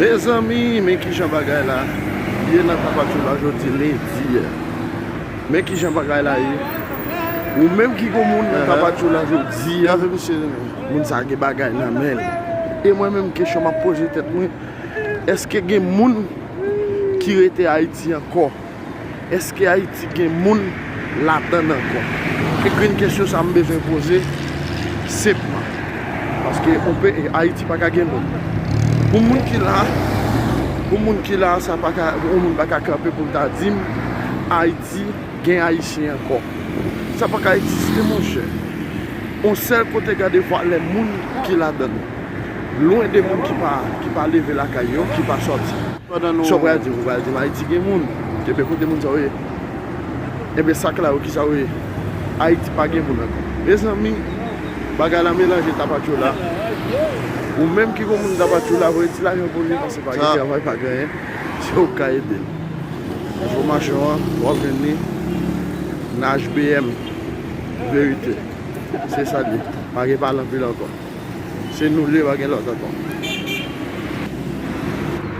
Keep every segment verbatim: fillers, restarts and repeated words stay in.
Mezanmi, men kijan bagay la ye nan Tapachula jodi lendi a. Men kijan bagay la ye. Ou menm ki gon moun nan Tapachula jodi a, moun sa gen bagay nan men l. E mwen menm, kesyon m ap poze tèt mwen, èske gen moun ki rete Ayiti ankò? Èske Ayiti gen moun ladan l ankò? E grenn kesyon sa m bezwen poze senpman. Paske on pe, Ayiti pa ka gen moun. Pou moun ki la, pou moun ki la, sa pa ka, yon moun pa ka kanpe pou l ta di m Ayiti gen Ayisyen ankò. Sa pa ka egziste, monchè. On sèl kote gade valè moun ki ladan l. Lwen de moun ki pa, ki pa leve lakay yo, ki pa sòti. Sa w pral di m? Ou pral di m Ayiti gen moun. Ebyen, kote moun sa yo ye? Ebyen, sa k la yo, ki sa yo ye? Ayiti pa gen moun ankò. Mezanmi, bagay la melanje Tapachula. Ou menm ki gon moun Tapachula, voye ti lajan pou li, paske pa gen travay, pa gen anyen. Se ou k ka ede l. Enfòmasyon an, w ap jwenn li nan H B M Verite. Se sa l ye. Pa gen pale anpil ankò. Se nou l ye, pa gen lòt ankò.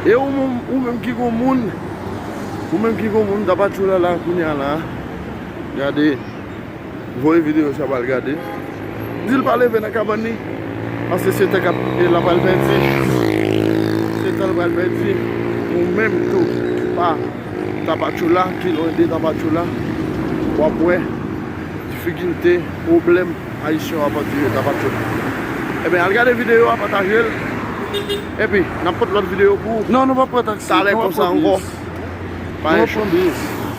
E ou menm, ou menm ki gon moun, ou menm ki gon moun Tapachula la kounye a la, gade, voye videyo sa ba l gade. Di l pa leve nan kabann li, paske se tè k ap, e l ap pral pèdi. Se tan l pral pèdi. Ou menm tou, ki pa Tapachula, ki lwen de Tapachula, w ap wè difikilte, pwoblèm Ayisyen yo ap andire Tapachula. Ebyen, al gade videyo a, pataje l. Epi, n ap pote lòt videyo pou ou. Non, nou p ap pran taksi. Talè konsa ankò. Pa enchon.